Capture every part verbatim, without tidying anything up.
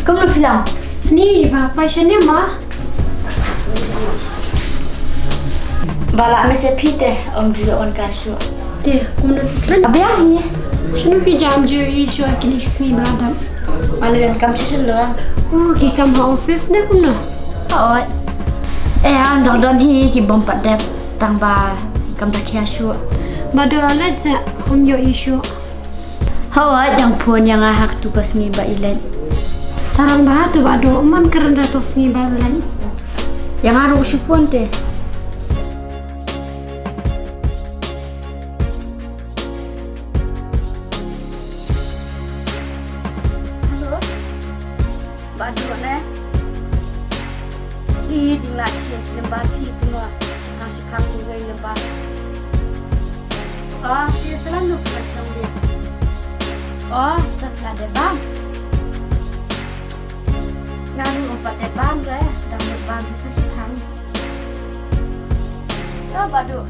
Kumno phi long? Ni ba, ba shane ma. Ba lah message phi te, ym ju ïoh wan ka shuh. Te, kumno phi kren? Ba biang hi. Shano phi jam ju i shuh kine ki sngi ba la dep? Ba la dep kam shisha lo. Oh, ki kam ha office ne kumno? Oi. Eh, am dang don hi ki bym pat dep tang ba kam da khia shuh. Ba do leit sa ym ïoh i shuh. Hooid, dang phone ïa nga ha katu ka sngi ba i leit. Sarong bha tu Bah Duh, man kren da tu sngi ba i leit. Ïa nga ruh shu phone te. Hello. Bah Duh ne. Ï jinglah sien sien ba phi tu ma. Shiphang shiphang tu wei lem ba. Oh, phi salam nuk ba shlong bi. Oh, tak la de bam. Nga ruh pat de bam re, dang nuk bam bi sa shiphang. To Bah Duh.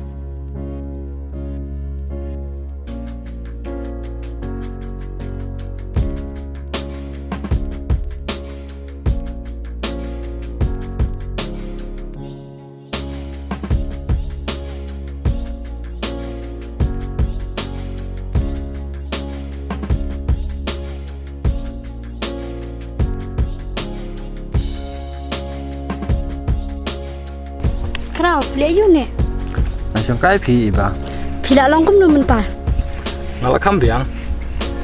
Khraw, phi leh aiu ne? Nga shong kai phi iba. Phi la long kumno mynta? Nga la kham biang.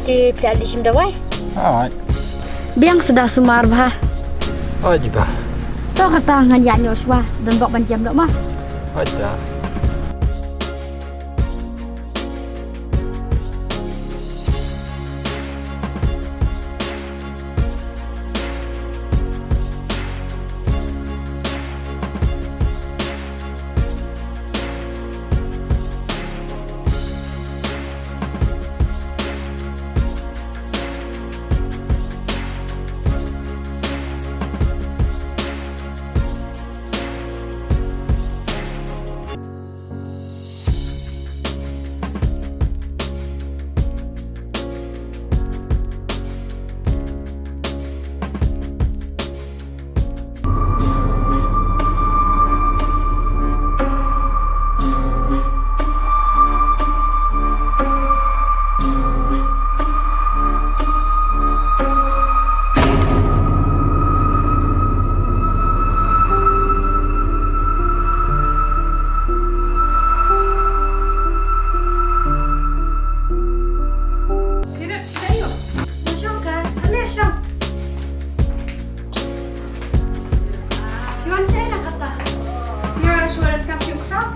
Te phi la dei shim dawai? Hooid. Biang shuh da sumar bha. Hooid iba. To kata ngan ïaid noh shuwa, don bok ban jem noh ma. Hooid da.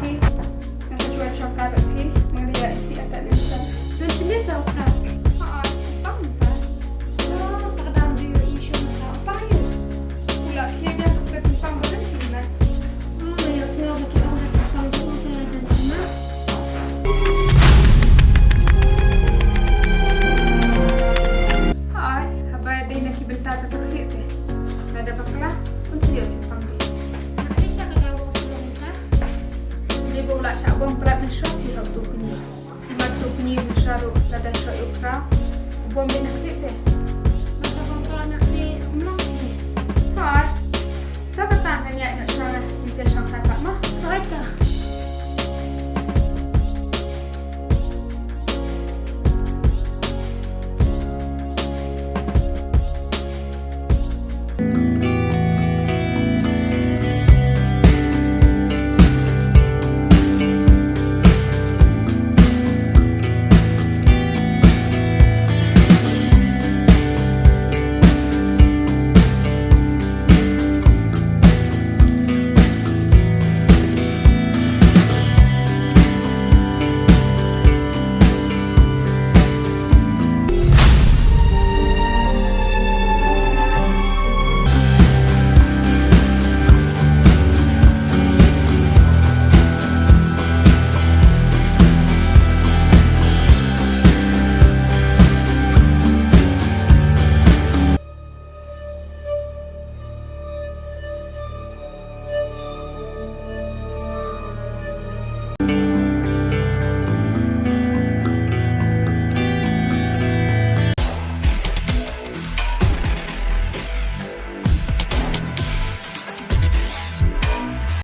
Nga sa shuwa shongkai bad phi, nga la ïa iti ata ne mita. Don shane sa u Khraw? Ha, ha, u pang mita. Oh, ta ka dang ju ïohi shuh mita, u pang ïa u. U la khie biang ka jingpang ba don phi na. Oh, ïa u sngewbha ki ong ha jingpang jong u ka la don phi na. Ha, haba dei na ki bynta jong ka khlieh te. Lada bakla, un sa ïoh jingpang biang. Nga dei sha ka daw ba u sngewbha mita. Dei ba u la shah bom prat na shwa phi ha uto u kñi. Namar uto u kñi mynshwa ruh lada shwa ïa u Khraw u bom beit na khlieh te. Mynta bom prat na khlieh um long phi. Hooid. To kata ngan ïaid noh shuwa nga, ngin sa shongkai pat mo. Hooid ka.